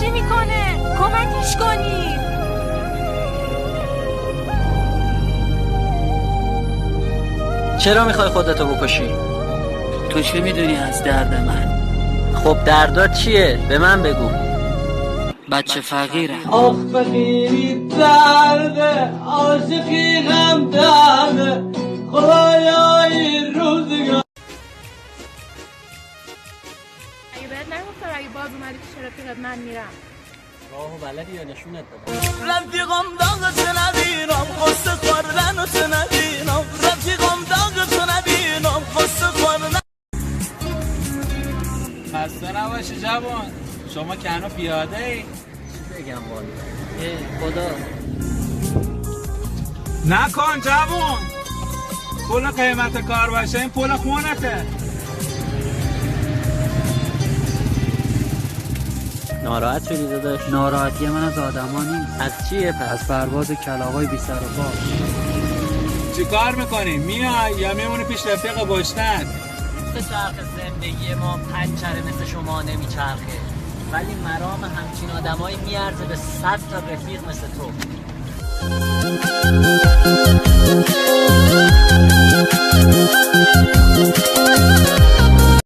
خودکشی میکنه، کمکش کنی. چرا میخوای خودتو بکشی؟ تو چه میدونی از درد من؟ خب دردات چیه؟ به من بگو. بچه فقیرم. آخ فقیری درده، عاشقی غم درده، خدایا این روزگار. اگه بهت نگفتم اگه باز اومدی پیش رفیقت من میرم. راهو بلدی یا نشونت بدم؟ رفیقم داغ تو نبینم، قصه خوردن تو نبینم، رفیقم داغ تو نبینم، قصه خوردن. خسته نباشی جوان، شما که هنو پیاده ای. چی بگم والا؟ خدا نکن جوان، پول قیمت کار باشه، این پول خونته. ناراحت شدی داداش؟ ناراحتی من از آدما نیست. از چیه پس؟ از پرواز کلاغای بی سر و پا. چی کار میکنی؟ میای یا میمونی پیش رفیق گشتن؟ مثل چرخ زندگی ما پنچره مثل شما نمیچرخه، ولی مرام همچین آدمایی میارزه به 100 تا رفیق مثل تو.